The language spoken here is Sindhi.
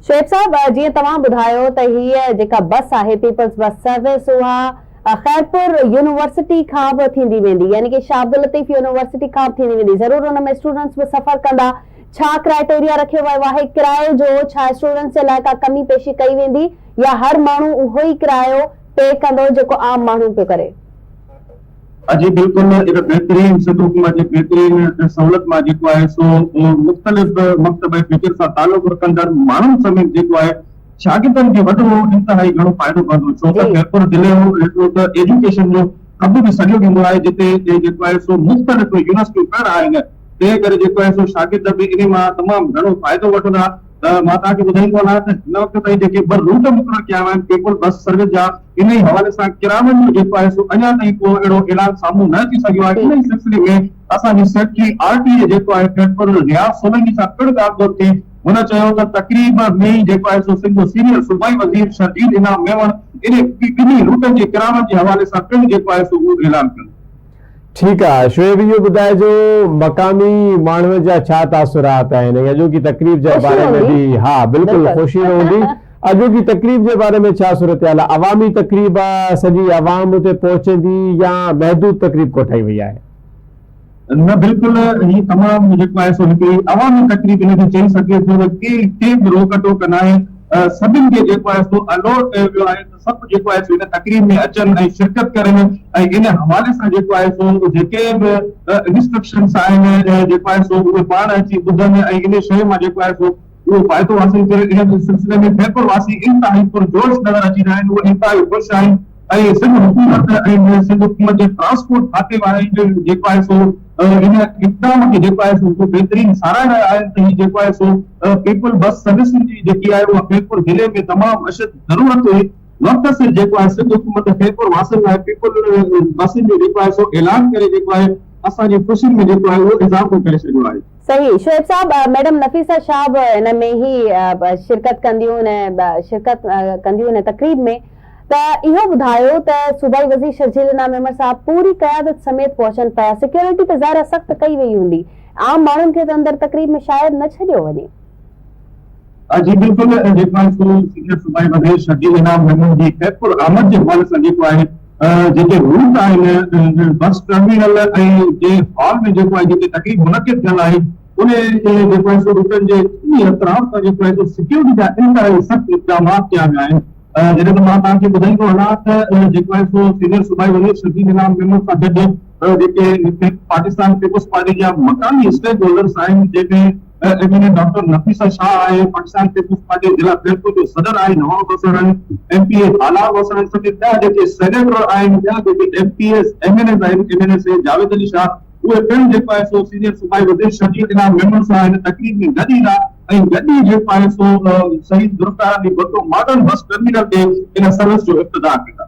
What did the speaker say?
شعيب صاحب جيئن توهان ٻڌايو ته هيء جيڪا بس آهي پيپلز بس سروس اها خيرپور يونيورسٽي کان به ٿيندي ويندي يعني ڪي شاهه عبداللطيف يونيورسٽي کان به ٿيندي ويندي ضرور ان ۾ اسٽوڊنٽس به سفر ڪندا ڇا ڪرائيٽيريا رکيو ويو آهي ڪرايي جو ڇا اسٽوڊنٽس جي لاء ڪا ڪمي پيشي ڪئي ويندي يا هر ماڻهو اهو ئي ڪرايو پي ڪندو جيڪو عام ماڻهو پيو ڪري. جي بلڪل هڪ بهترين سنڌ حڪومت جي بهترين سهولت مان جيڪو آهي سو مختلف مڪتبه فڪر سان تعلق رکندڙ ماڻهن سميت جيڪو آهي شاگردن کي وڏو انتهائي گهڻو فائدو پوندو ڇو ته خيرپور ضلعو هڪڙو ته ايجوڪيشن جو حب به سڏيو ويندو آهي جتي جيڪو آهي سو مختلف يونيورسٽيون پڻ آهن تنهن ڪري جيڪو آهي سو شاگرد به انهي مان تمام گهڻو فائدو وٺندا ته مان توهان کي ٻڌائيندو هلان ته هن وقت تائين جيڪي ٻه روٽ مقرر ڪيا ويا آهن پيپلز بس سروس جا انهي حوالي سان ڪراون جو جيڪو آهي سو اڃا تائين ڪو اهڙو اعلان سامهون نه اچي سگهيو آهي انهي سلسلي ۾ اسان جي سيڪريٽري آر ٽي اي جيڪو آهي خيرپور رياض سولنگي سان پڻ ڳالهه ٻولهه ٿي هن چيو ته تقريب ۾ ئي جيڪو آهي سو سنڌ جو سينيئر صوبائي وزير شرجيل انعام ميمڻ انهي ٻنهي روٽن جي ڪراون جي حوالي سان پڻ جيڪو آهي سو اهو اعلان ڪندو. ٺيڪ آ شعيب اهو ٻڌائجو مقامي ماڻهن جا ڇا تاثرات آهن ۽ اڄوڪي تقريب جي خوشي باري ۾ هوندي به ها بلڪل بلڪل خوشي به هوندي اڄوڪي تقريب جي باري ۾ ڇا صورتحال آ عوامي تقريب آ سڄي عوام اتي پهچندي يا محدود تقريب ڪوٺائي وئي آهي. نه بلڪل هي تمام جيڪو آهي سو هڪڙي عوامي تقريب ان کي چئي سگهجي ٿو ته ڪي ڪنهن به روڪ ٽوڪ ناهي سڀن کي جيڪو آهي سو الور ڪيو ويو آهي ته سڀ جيڪو آهي سو ان تقريب ۾ اچن ۽ شرڪت ڪرن ۽ ان حوالي سان جيڪو آهي سو جيڪي به انسٽرڪشنس آهن جيڪو آهي سو اهي پاڻ اچي ٻڌن ۽ ان شيء مان جيڪو آهي سو اهو فائدو حاصل ڪري ان سلسلي ۾ خيرپور واسي انتهائي پرجوش نظر اچي رهيا آهن اهي انتهائي خوش آهن ۽ سنڌ حڪومت ۽ سنڌ حڪومت جي ٽرانسپورٽ کاتي وارن به جيڪو آهي سو ان اقدام کي جيڪو آهي سو بهترين ساراهي رهيا آهن ته هي جيڪو آهي سو پيپل بس سروسن جي جيڪي آهي اها خيرپور ضلعي ۾ تمام اشد ضرورت هئي وقت سر جيڪو آهي سنڌ حڪومت خيرپور واسين لاء پيپل بسن جو جيڪو آهي سو اعلان ڪري جيڪو آهي اسان جي خوشين ۾ جيڪو آهي اهو اضافو ڪري ڇڏيو آهي. صحيح شعيب صاحب ميڊم نفيسه شاهه به ان ۾ ئي شرڪت ڪنديون ان شرڪت ڪنديون ان تقريب ۾ ته اهو ٻڌايو ته صوبائي وزير شرجيل انعام ميمڻ صاحب پوري قيادت سميت پهچن پيا سيڪيورٽي ته ظاهر آهي سخت ڪئي وئي هوندي عام ماڻهن کي ته اندر تقريب ۾ شايد نه ڇڏيو وڃي. جي بلڪل جيڪو آهي سو سينيئر صوبائي وزير شرجيل انعام ميمڻ جي خيرپور آمد جي حوالي سان جيڪو آهي جيڪي روٽ آهن بس ٽرمينل ۽ جي هال ۾ جيڪو آهي جتي تقريب منعقد ٿيل آهي ان جيڪو آهي سو روٽن جي ٽنهي اطراف تان جيڪو آهي سو سيڪيورٽي جا انتهائي سخت اقدامات ڪيا ويا آهن جڏهن ته مان توهان کي ٻڌائيندو هلان ته جيڪو آهي سو سينيئر صوبائي وزير شرجيل انعام ميمڻ سان گڏ جيڪي پاڪستان پيپلز پارٽي جا مقامي اسٽيڪ هولڊرس آهن جنهن ۾ M N A doctor Nafisa Shah آهي، پاڪستان پيپلز پارٽي ضلع خيرپور جو صدر آهي Nawab Wassan, M P A Halar Wassan سميت ٻيا جيڪي سينيٽر آهن، ٻيا جيڪي M P As, M N As آهن، ايم اين اي سيد جاويد علي شاهه اهي پڻ جيڪو آهي سو سينيئر صوبائي وزير شرجيل انعام ميمڻ سان هن تقريب ۾ گڏ ايندا ۽ گڏ ئي جيڪو آهي سو Shaheed Zulfiqar Ali Bhutto modern bus terminal تي ان سروس جو افتتاح ڪندا.